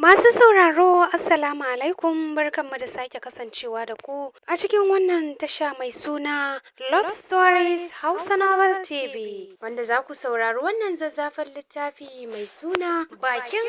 Masu sauraro, Assalamu alaikum, barkanmu da sake kasancewa da ku a cikin wannan tasha mai suna Love Stories Hausa Novel TV, wanda za ku saurari wannan zazzafan littafi mai suna Bakin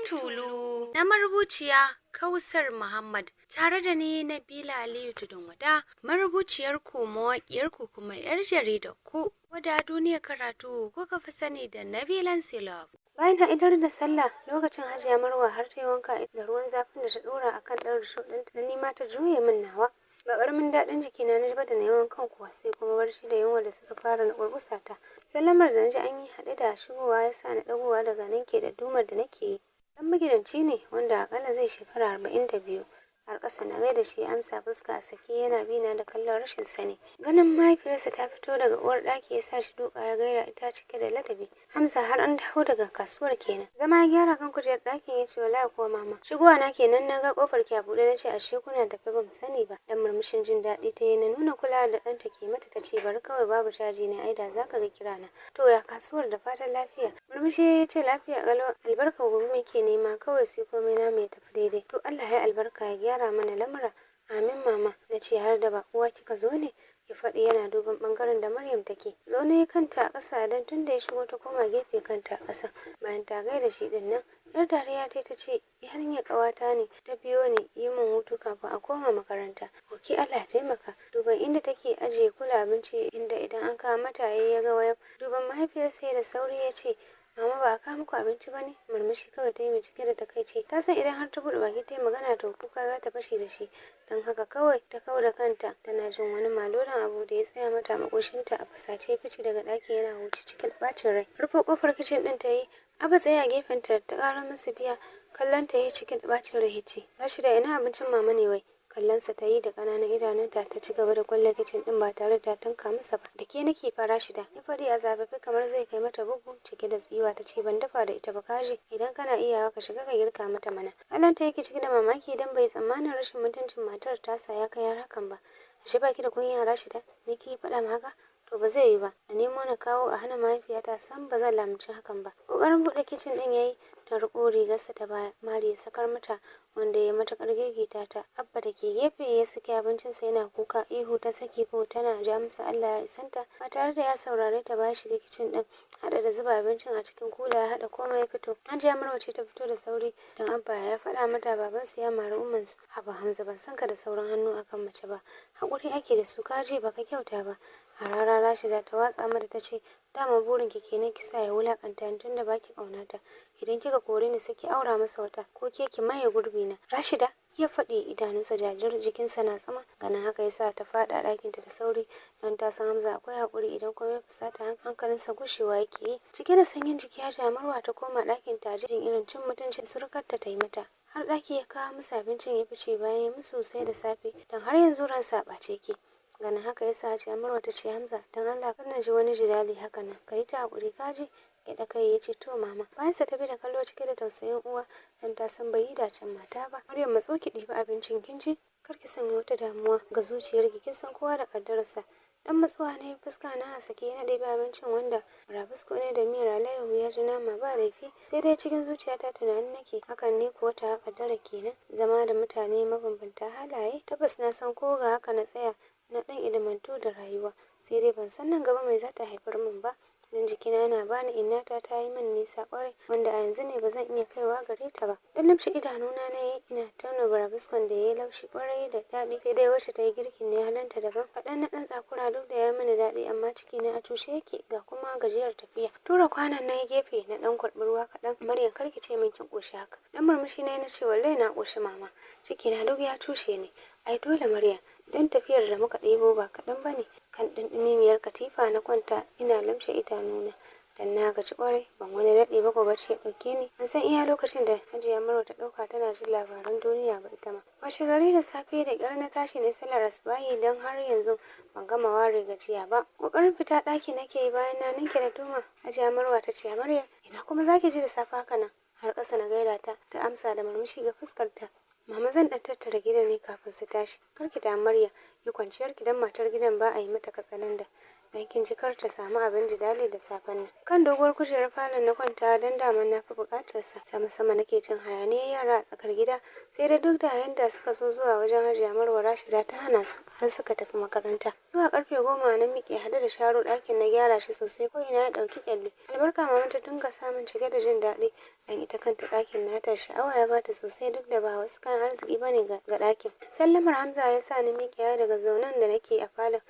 Tulu na marubuciya Kausar Muhammad, tare da ni Nabila Aliyu Tudun Wada, marubuciyar ku, mawaƙiyar ku, kuma 'yar jaridar ku, wadda duniyar karatu kuka fi sani da Nabilan Silove. Bayan na idar da sallah lokacin, Hajiya Marwa har ta yi wanka da ruwan zafin da ta dora akan ɗan risho ɗinta na nima ta juye min nawa. Ba ƙaramin daɗin jikina na ji ba da na yi wankan kuwa, sai kuma barci da yunwa da suka fara na ƙurƙusa ta. Sallamar da na ji an yi haɗe da shigowa ya sa na ɗagowa daga nan ke da dumar da nake yi. Ɗan magidanci ne wanda akalla zai shekara 42. Har ƙasa na gaida shi, amsa fuska a sake yana bina da kallon rashin sani. Ganin mahaifiyarsa ta fito daga uwar ɗaki ya sa shi duka ya gaida ita cike da ladabi. "Hamza, har an dawo daga kasuwar kenan?" Zama ya gyara kan kujerar ɗakin ya ce, "Wallahi kuwa, mama. Shigowa na kenan na ga kofar ki a buɗe, na ce ashe kuna tafe, ba mu sani ba." Dan murmushin jin daɗi ta yi na nuna kulawa da ɗanta ke mata, ta ce, "Bari kawai, babu caji ne, ai da zaka ga kirana. To, ya kasuwar? Da fatan lafiya?" Murmushi ya ce, "Lafiya ƙalau, albarka gobe muke nema kawai, sai komai na mai tafi daidai." "To, Allah ya albarka, ya gyara mana lamura." "Amin, mama." Na ce, "Har da baƙuwa kika zo ne?" Ya faɗi yana duban ɓangaren da Maryam take zaune kanta a ƙasa, don tun da ya shigo ta koma gefe kanta a ƙasa bayan ta gaida shi ɗin nan. Yar dariya ta ce, "Yarinyar ƙawata ne ta biyo ni yi min hutu kafin a koma makaranta." "Ok, Allah ya taimaka." Duban inda take ajiye kula abinci, inda idan an kawo mata yayi, ya ga wayan. Duban mahaifiyarsa da sauri ya ce, "Mama, ba a kawo muku abinci ba ne?" Murmushi kawai ta yi mai cike da takaici. Ta san idan har ta buɗe baki ta yi magana, to kuka za ta fashe da shi. Don haka kawai ta kau da kanta, tana jin wani maloran abu da ya tsaya mata makoshinta. A fusace ya fice daga ɗakin yana huci cikin ɓacin rai. Rufe ƙofar kicin ɗin ta yi. Abba tsaye a gefenta ta ƙara masa biya. Kallon ta yi cikin ɓacin rai ya ce, "Rashida, ina abincin mama ne wai?" Kallonsa ta yi da ƙananan idanunta, ta ci gaba da kulle kicin ɗin ba tare da tanka masa ba. "Da ke nake fa, Rashida," ya faɗi a zafafe kamar zai kai mata bugu. Cike da tsiwa ta ce, "Ban dafa da ita ba, kaji. Idan kana iyawa, ka shiga ka girka mata mana." Kallon ta yake cike da mamaki, idan bai tsammanin rashin mutuncin matar tasa ya kai har hakan ba. "Ashe baki da kunya, Rashida? Ni ki faɗa ma haka? To, ba zai yi ba. Na nemo na kawo a hana mahaifiyata, sam ba zan lamunci hakan ba." Kokarin buɗe kicin ɗin yayi, ta riƙo rigarsa ta baya, mari ya sakar mata wanda ya matuƙar gigita ta. Abba da ke gefe ya saki abincinsa yana kuka. Ihu ta saki ko tana ja masa Allah ya isanta. Ba tare da ya saurare ta ba, shiga kicin ɗin haɗa da zuba abincin a cikin kula, ya haɗa komai ya fito. Hajiya Marwa ce ta fito da sauri, don Abba ya faɗa mata babansu ya mari ummansu. "Haba Hamza, ban san ka da sauran hannu akan mace ba. Haƙuri ake da su, kaji, baka kyauta ba." A rara Rashida ta watsa mata, ta ce, "Dama burin ki kenan ki sa ya wulakanta ni, tunda baki ƙaunata. Idan kika kore ni, sai ki aura masa wata, ko ke ki maye gurbi na." "Rashida," ya faɗi idanunsa jajir, jikinsa na tsama. Ganin haka ya sa ta faɗa ɗakinta da sauri, don ta san Hamza akwai haƙuri, idan kuma ya fusata hankalinsa gushewa yake yi. Cike da sanyin jiki Hajiya Marwa ta koma ɗakin ta, jin irin cin mutuncin surukarta ta yi mata. Har ɗaki ya kawo musu abincin ya fice bayan ya musu sai da safe, don har yanzu ransa a ɓace yake. Ganin haka ya sa Hajiya Marwa ta ce, "Hamza, don Allah kar na ji wani jidali haka nan, ka yi ta haƙuri, ka ji?" Gyaɗa kai ya ce, "To, mama." Bayansa ta bi da kallo cike da tausayin uwa, don ta san bai yi dacen mata ba. "Maryam, matso ki ɗibi abincin, kin ji? Kar ki sanya wata damuwa ga zuciyarki, kin san kowa da ƙaddararsa." Dan matsuwa ne, fuska na a sake na ɗebi abincin, wanda burabusko ne da miyar alayyahu, ya ji nama ba laifi. Sai dai cikin zuciyata tunanin nake, hakan ne kuwa ta ƙaddara kenan, zama da mutane mabambanta halaye. Tabbas na san ko ga haka na tsaya na ɗan ilimantu da rayuwa, sai dai ban san nan gaba mai za ta haifar min ba, don jikina yana bani innata ta yi min nisa kwarai, wanda a yanzu ne ba zan iya kaiwa gare ta ba. Dan lumshe idanuna na yi ina tauna burabuskon da ya yi laushi kwarai da daɗi, sai dai wacce ta yi girkin ne halinta daban. Kaɗan na ɗan tsakura, duk da ya mini daɗi, amma cikina a cushe yake, ga kuma gajiyar tafiya. Tura kwanon na yi gefe, na ɗan kurɓi ruwa kaɗan. "Maryam, kar ki ce min kin ƙoshi haka." Dan murmushi na yi na ce, "Wallahi na ƙoshi, mama. Cikina duk ya cushe ne." "Ai dole, Maryam, dan tafiyar da muka ɗebo ba kaɗan ba ne." Kan ɗinɗimimiyar katifa na kwanta ina lumshe idanuna, dan na gaji ƙwarai. Ban wani daɗe ba ko bacci ya ɗauke ni. Ban san iya lokacin da Hajiya Marwa ta ɗauka tana jin labaran duniya ba ita ma. Washe gari da safe da ƙyar na tashi na sallar asubahi, don har yanzu ban gama ware gajiya ba. Ƙoƙarin fita ɗaki nake yi bayan na ninke da duma, Hajiya Marwa ta ce, "Maryam, ina kuma zaki je da safe haka nan?" Har ƙasa na gaida ta, ta amsa da murmushi ga fuskarta, "Mama, zan ɗan tattara gidan ne kafin su tashi." "Kar ki damu, Maryam, yi kwanciyar ki, dan matar gidan ba a yi mata katsalanda." Dan kin ji kar ta samu abin jidali da safen nan. Kan doguwar kujerar falon na kwanta don daman na fi buƙatar sa. Sama sama nake jin hayaniyar yara a tsakar gida, sai dai duk da yanda suka so zuwa wajen Hajiya Marwa, Rashida ta hana su har suka tafi makaranta. Zuwa karfe 10 na miƙe haɗe da sharo ɗakin, na gyara shi sosai, ko ina ya ɗauki ƙyalli. Albarka mama ta dinga samun cike da jin daɗi, dan ita kanta ɗakin nata sha'awa ya bata sosai, duk da ba wasu kayan arziki bane ga ɗakin. Sallamar Hamza ya sa ni miƙewa daga zaunen da nake a falon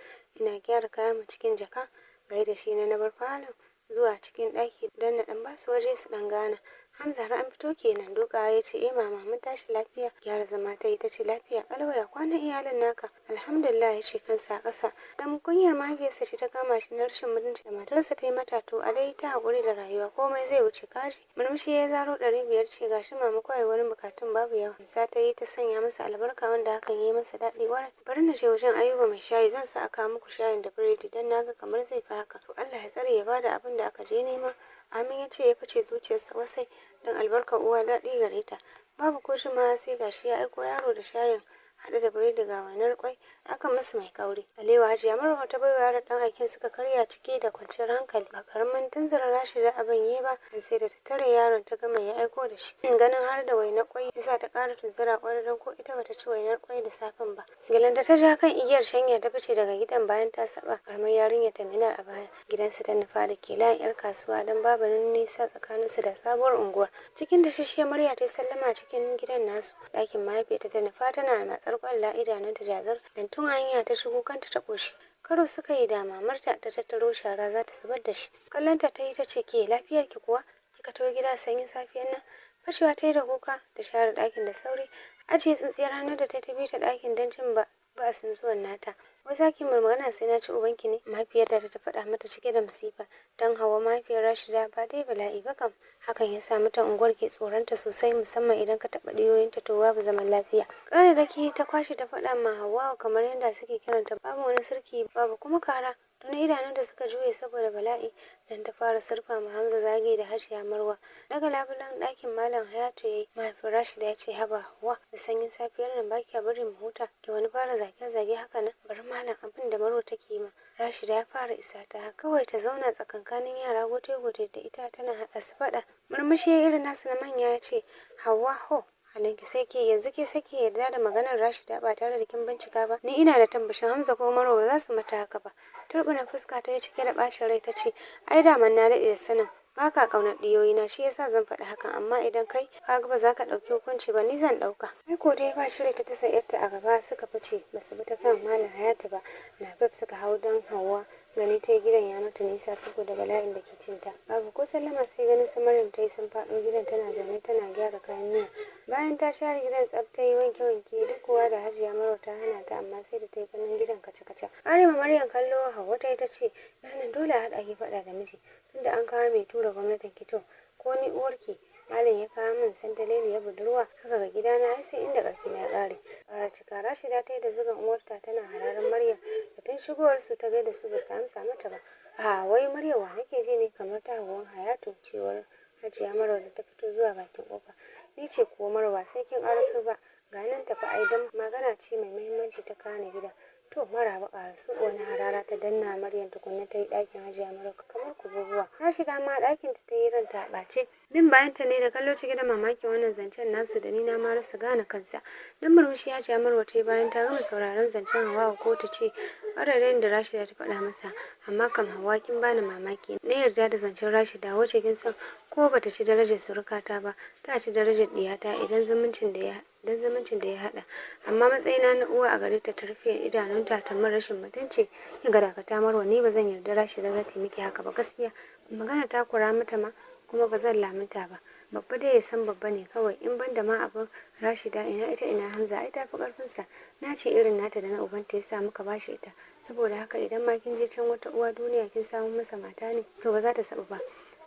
ina gyara kayan mu cikin jaka. Gaida shi na bar falon zuwa cikin ɗaki don na ɗan basu waje su ɗan gana. Hamza, har an fito kenan? Duka ya ce, "Eh mama, mun tashi lafiya." Gyara zama ta yi ta ce, "Lafiya kalau, ya kwanan iyalin naka?" "Alhamdulillah," ya ce kansa a ƙasa. Dan kunyar mahaifiyarsa ce ta kama shi na rashin mutunci da matarsa ta yi mata. To a dai ta haƙuri da rayuwa, komai zai wuce kaji. Murmushi ya zaro 500 ce, "Gashi mama, kawai wani bukatun babu yawa." Amsa ta yi ta sanya masa albarka, wanda hakan ya yi masa daɗi ƙwarai. "Bari na je wajen Ayuba mai shayi, zan sa a kawo muku shayin da biredi, don naga kamar zai fi haka." "To Allah ya tsare ya bada abin da aka je nema." "Amin," ya ce ya fice zuciyarsa wasai, don albarkar uwa daɗi gare ta. Babu ko jimawa sai gashi ya aiko yaro da shayin haɗe da biredi, ga wainar kwai aka musu mai kauri. Alewa Hajiya Marwa ta baiwa yaron ɗan aikin, suka karya cike da kwanciyar hankali. Ba karamin tunzura Rashida abin yi ba, dan sai da ta tare yaron ta gama ya aiko da shi. Ganin har da wainar kwai yasa ta ƙara tunzura ƙwarai, don ko ita bata ci wainar kwai da safen ba. Gilan da ta ja kan igiyar shanya ta fice daga gidan bayan ta saba karamar yarinya ta Minar a baya. Gidansu ta nufa da ke layin yar kasuwa, don babu nisa tsakaninsu da sabuwar unguwar. Cikin da shishiyar murya ta sallama cikin gidan nasu. Ɗakin mahaifiyarta ta nufa tana matsar kwalla, idanunta jazar, dan tun hanya ta shigo kanta ta ƙoshi. Karo suka yi da mamarta ta tattaro shara za ta zubar da shi. Kallonta ta yi ta ce, "Ke, lafiyar ki kuwa kika taho gida sanyin safiyar nan?" Fashewa ta yi da kuka da share ɗakin da sauri. Ajiye tsintsiyar hannu da ta tafi ta ɗakin don jin ba ba'asin zuwan nata. "Wai zaki min magana sai na ci ubanki ne?" mahaifiyarta ta faɗa mata cike da masifa. Don Hawa mahaifiyar Rashida ba dai bala'i ba kam. Hakan ya sa mutan unguwar ke tsoronta sosai, musamman idan ka taɓa ɗiyoyinta, to babu zaman lafiya. Ƙararraki ta kwashe ta faɗa ma Hauwa, kamar yadda suke kiranta, babu wani sarki babu kuma kara. Tuni idanunta suka juye saboda bala'i, dan ta fara surfa ma Hamza zagi da Hajiya Marwa. Daga labulen ɗakin Malam Hayatu yayi, mahaifin Rashida, ya ce, "Haba Hauwa, da sanyin safiyar nan ba kya bari mu huta, ki wani fara zage-zage haka nan? Bari malam, abin da Marwa take ma Rashida ya fara isa ta, kawai ta zauna tsakankanin yara gote-gote da ita tana haɗa su faɗa." Murmushi irin nasu na manya ya ce, "Hauwa, ho halinki sai ke yanzu ke sake yarda da maganar Rashida ba tare da kin bincika ba. Ni ina da tabbacin Hamza ko Marwa ba za su mata haka ba." Turbina fuska ta yi cike da ɓacin rai ta ce, "Ai daman na daɗe da sanin baka ƙaunar ɗiyoyina, shi yasa zan faɗi hakan. Amma idan kai kaga ba za ka ɗauki hukunci ba, ni zan ɗauka." Ai ko dai ba shiri ta tasa yarta a gaba suka fice, ba su bi ta kan Malam Hayatu ba. Napep suka hau, don Hauwa gani ta gidan ya mata nisa saboda bala'in da ke cinta. Babu ko sallama sai ganin su Maryam ta yi sun faɗo gidan, tana zaune tana gyara kayan miya. Bayan ta share gidan tsaf, ta yi wanke wanke, duk kuwa da Hajiya Marwa ta hana ta, amma sai da ta yi ganin gidan kaca kaca. Arewa Maryam kallo Hauwa ta yi ta ce, "Ranar dole a haɗa ki faɗa da miji, tunda an kawo mai tura gwamnatin kito. Ko ni uwarki malam ya kawo min santaleliyar budurwa haka ga gidana, ai sai inda ƙarfi na ya ƙare." Ƙara cika Rashida ta yi da zugan uwarta tana hararin Maryam da tun shigowar su ta gaida su ba su amsa mata ba. "A wai Maryam, wa nake ji ne kamar ta Hauwan Hayatu?" cewar Hajiya Marwa da ta fito zuwa bakin kofa. "Ni ce kuwa Marwa, sai kin ƙaraso ba. Ga nan tafi, ai dan magana ce mai muhimmanci ta kawo ni gida." "To maraba, ƙaraso." Wani harara ta danna Maryam tukunna ta yi ɗakin Hajiya Marwa kamar kububuwa. Rashida ma ɗakin ta yi ranta a ɓace. Bin bayan ta ne da kallo cike da mamakin wannan zancen nasu da ni na ma rasa gane kansa. Dan murmushi Hajiya Marwa ta yi bayan ta gama sauraron zancen Hauwa, ko ta ce ƙararren da Rashida ta faɗa masa. "Amma kam Hauwa, kin bani mamaki na yarda da zancen Rashida, wacce kin san ko bata ci darajar surukata ba, ta ci darajar ɗiyata idan zumuncin da ya dan zumuncin da ya haɗa. Amma matsayina na uwa a gare ta, ta rufe idanunta ta min rashin mutunci. Kin ga, dakata Marwa, ni ba zan yarda Rashida za ta yi miki haka ba gaskiya. Magana ta kura mata ma kuma ba zan lamunta ba. Babba dai ya san babba ne kawai. In banda ma abin Rashida, ina ita ina Hamza? Ai tafi karfin sa. Na ce irin nata da na ubanta yasa muka bashi ita. Saboda haka idan ma kin je can wata uwa duniya kin samu masa mata ne, to ba za ta sabu ba."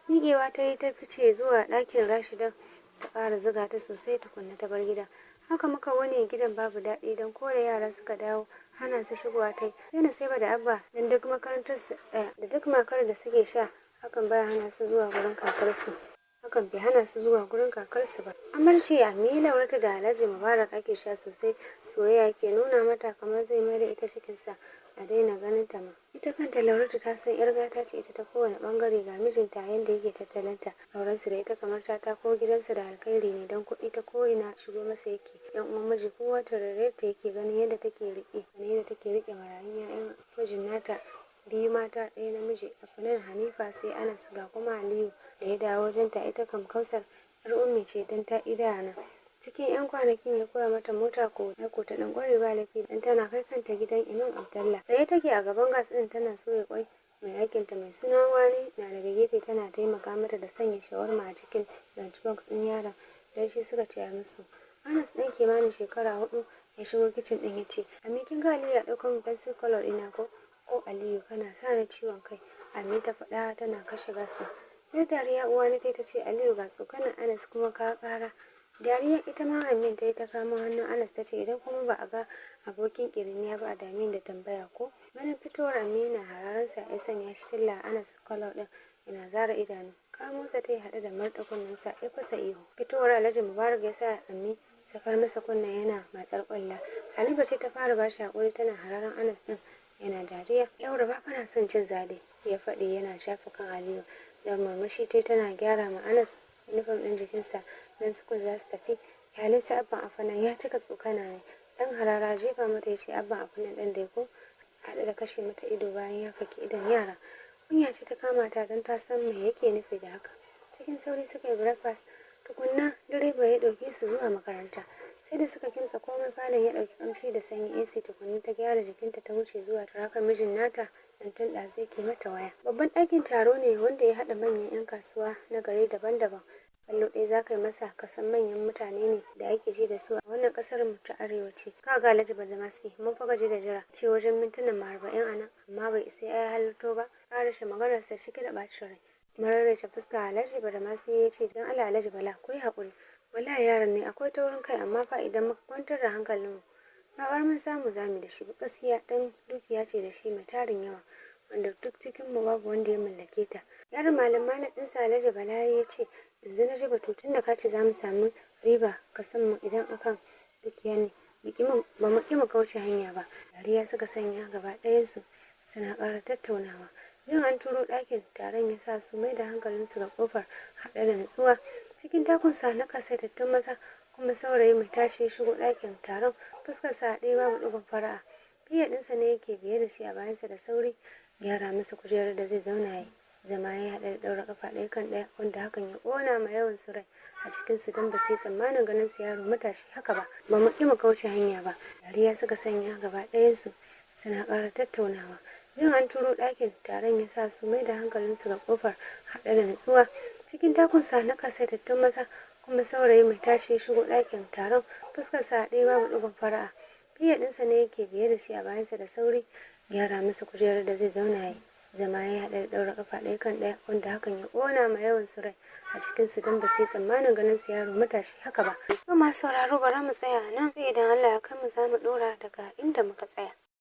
Miƙewa ta yi ta fice zuwa ɗakin Rashida, ta ƙara zuga ta sosai tukunna ta bar gida. Haka muka wani gidan babu daɗi, don ko da yara suka dawo hana su shigowa ta yi. Sai na sai da Abba, don duk makarantar su ɗaya da duk makarar da suke sha, hakan baya hana su zuwa gurin kakarsu, hakan bai hana su zuwa gurin kakarsu ba. Amarci Amila wata da Alhaji Mubarak ake sha sosai. Soyayya ke nuna mata kamar zai mai da ita cikinsa, a daina ganin ta ma. Ita kanta Lauratu ta san yar gata ce ita ta kowane bangare, ga mijinta yanda yake tattalinta. Aurensu da ita kamar ta tako gidansu da alkhairi ne, don kuɗi ta ko'ina shigo masa yake. Yan uwan miji kowa tarairayarta yake, ganin yadda take riƙe ganin yadda take riƙe marayun 'ya'yan mijin nata, biyu mata ɗaya namiji, Afnan, Hanifa, sai Anas, ga kuma Aliyu da ya dawo wajenta. Ita kam Kausar yar Ummi ce, don ta ƙi nan. Cikin 'yan kwanakin ya koya mata mota, ko ko ta ɗan ƙware ba laifi, dan tana kai kanta gidan Imam Abdallah. Tsaye take a gaban gas ɗin tana soya kwai. Mai aikinta mai suna Wani na daga gefe tana taimaka mata da sanya shawarma a cikin lunch box ɗin yaron, don shi suka ce musu. Anas ɗan kimanin shekara 4 ya shigo kicin ɗin ya ce, "Ami, kin ga Aliyu ya ɗauko min pencil color ɗina ko?" "Oh Aliyu, kana sa ni ciwon kai," Ami ta faɗa tana kashe gas ɗin. Yar dariya Uwani ta ce, "Aliyu, ga tsokanar Anas kuma ka ƙara." Dariya ita ma Amin ta yi, ta kamo hannun Anas ta ce, "Idan kuma ba a ga abokin ƙiriniya ba, a dame da tambaya ko?" Ganin fitowar Amina hararansa ya sanya shi tilla Anas color ɗin yana zara idanu. Kamo sa ta yi haɗe da murɗa kunnensa, ya fasa ihu. Fitowar Alhaji Mubarak ya sa Ammi sakar masa kunnen yana matsar ƙwalla. Hanifa ce ta fara bashi haƙuri tana hararan Anas ɗin yana dariya. "Laura, ba fa na son cin zali," ya faɗi yana shafa kan Aliyu. Da murmushi tai tana gyara ma Anas uniform ɗin jikinsa, don school za su tafi. "Kyale su, abban Afanan ya cika tsokana ne." Dan harara jefa mata ya ce, "Abban Afanan ɗin dai ko?" Haɗe da kashe mata ido bayan ya faki idon yara. Kunya ce ta kama ta, don ta san me yake nufi da haka. Cikin sauri suka yi breakfast tukunna direba ya ɗauke su zuwa makaranta. Sai da suka kimtsa komai, falon ya ɗauki kamshi da sanyin AC, tukunna ta gyara jikinta ta wuce zuwa raka mijin nata, don tun ɗazu yake mata waya. Babban ɗakin taro ne wanda ya haɗa manyan 'yan kasuwa na gari daban-daban. Kallo ɗaya za ka yi masa ka san manyan mutane ne da ake ji da su a wannan ƙasar mu ta arewaci. "Ka ga Alhaji Badamasi, mun fa gaji da jira, ce wajen mintunan mu 40 a nan, amma bai isa ya halarto ba." Ƙarashe maganarsa cike da ɓacin rai. Mararrace fuska Alhaji Badamasi ya ce, "Don Allah Alhaji Bala, ku yi haƙuri. Wallahi yaron ne akwai taurin kai, amma fa idan muka kwantar da hankalinmu, ba ƙaramin samu zamu da shi ba gaskiya, dan dukiya ce da shi mai tarin yawa, wanda duk cikin mu babu wanda ya mallake ta." Yaron malam malam ɗinsa Alhaji Bala ya ce, "Yanzu na ji batu, tun da ka ce za mu samu riba ka san mu idan akan dukiya ne, ba mu ƙi mu kauce hanya ba." Dariya suka sanya gaba ɗayansu suna ƙara tattaunawa. Jin an turo ɗakin taron ya sa su mai da hankalinsu ga ƙofar haɗe da nutsuwa. Cikin takunsa na kasaitattun maza kuma saurayi mai tashi ya shigo ɗakin taron, fuskarsa a ɗaya babu ɗigon fara'a. PA ɗinsa ne yake biye da shi a bayansa. Da sauri gyara masa kujerar da zai zauna ya zama ya haɗa da ɗaura ƙafa ɗaya kan ɗaya, wanda hakan ya ƙona ma yawan su rai a cikin su, don ba su yi tsammanin ganin su yaro matashi haka ba. Ba mu ƙi mu kauce hanya ba. Dariya suka sanya gaba ɗayansu suna ƙara tattaunawa. Jin an turo ɗakin taron ya sa su mai da hankalinsu ga ƙofar haɗe da nutsuwa. Cikin takunsa na kasaitattun maza kuma saurayi mai tashi ya shigo ɗakin taron, fuskarsa a ɗaya babu ɗigon fara'a. PA ɗinsa ne yake biye da shi a bayansa. Da sauri gyara masa kujerar da zai zauna ya zama ya haɗa da ɗaura ƙafa ɗaya kan ɗaya, wanda hakan ya ƙona ma yawan su rai a cikin su, don ba su yi tsammanin ganin su yaro matashi haka ba. To masu sauraro, bara mu tsaya nan, sai idan Allah ya kai mu za mu ɗora daga inda muka tsaya.